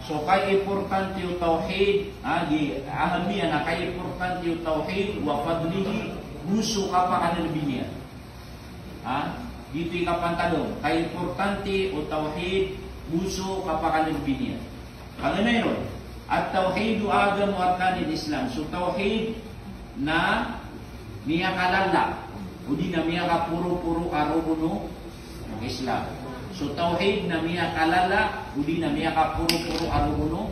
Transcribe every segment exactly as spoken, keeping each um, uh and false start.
So kaiimportante o tawhid, ah, di, ahamiyah na kaiimportante o tawhid, wa fadlihi, go so kapakanlbi niyan. Ah, giyoto i kapantag on, kaiimportante o tawhid, go so kapakanlbi niyan. Paganay ron, at-tawhidu a'zamu arkanil Islam. So tawhid na miyakalala, odi na miyakaporoporo a rokon o Islam. So tawhid na miyakalala, odi na miyakaporoporo a rokon o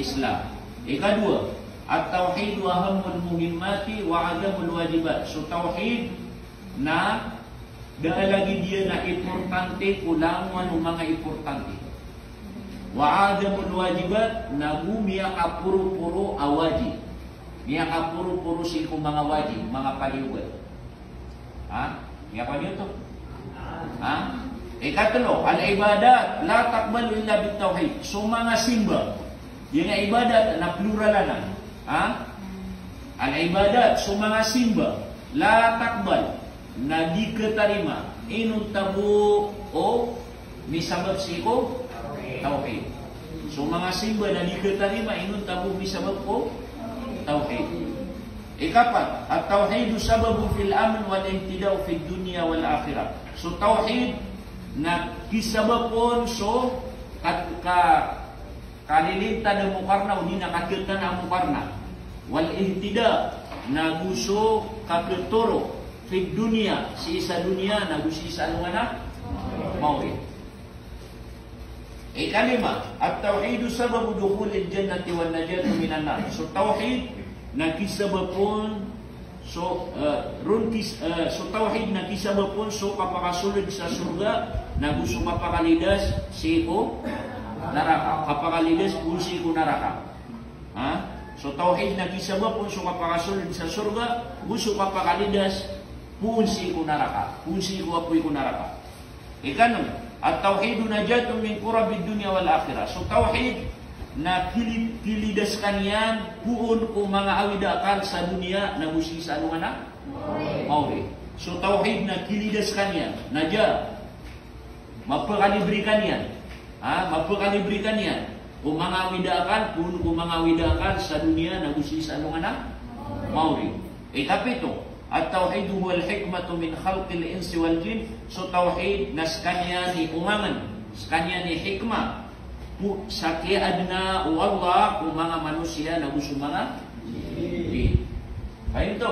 Islam. Ikadowa, at-tawhidu ahammul muhimmati wa a'zamul wajibat. So tawhid na da a lagid iyan a importante ko langowan o manga importante. Wa a'zamul wajibat, na go miyakaporoporo a wajib. Miyakaporoporo sii ko manga wajib, manga paliyogat. Ha? Miyakaporoporo oto? Ha? Ikatlo, al-ibadat la tuqbalu illa bit-tawhid. So manga simba. Giyanan a ibadat na plural anan. Ha? Al-ibadat, so manga simba, la tuqbal, na di khatarima, inonta bo o misabap sii ko tawhid. So manga simba na di khatarima, inonta bo misabap ko tawhid. Ikapat, at-tawhidu sababun fil amn wal ihtida fid dunya wal akhirah. So tawhid na kisabap on so kat-, ka-, kalilintad a mokarna, odi na kathatan a mokarna. Wal ihtida, na go so kapthotoro, fid dunya, sii sa doniya, na go sii sa alongan a mawri. Ikalima, at-tawhidu sababu dukhulil jannati wan najati minan nar. So tawhid na kisabap on so, eh, ron kis-, eh, so tawhid na kisabap on so kapakasold sa sorga, na go so kapakalidas sii ko naraka, kapakalidas poon sii ko naraka. Ha? So tawhid na kisabap on so kapakasold sa sorga, go so kapakalidas poon sii ko naraka, poon sii ko apoy ko naraka. Ikanem, at-tawhidu najatun min kurabid dunya wal akhirah. So tawhid na kili-, kilidas skaniyan poon ko manga awida akal sa doniya na go sii sa alongan a mawri. So tawhid na kilidas skaniyan, naja, mapakalibre skaniyan. Ha, mapakalibre skaniyan ko manga awida akal, poon ko manga awida akal sa doniya na go sii sa alongan a mawri. Ikapito, at-tawhidu huwal hikmatu min khalqil insi wal jinn. So tawhid na skaniyan i omangen, skaniyan i hikmah, po-, sa kiyaadna o Allah ko manga manosiya na go so manga jinn. Paham oto?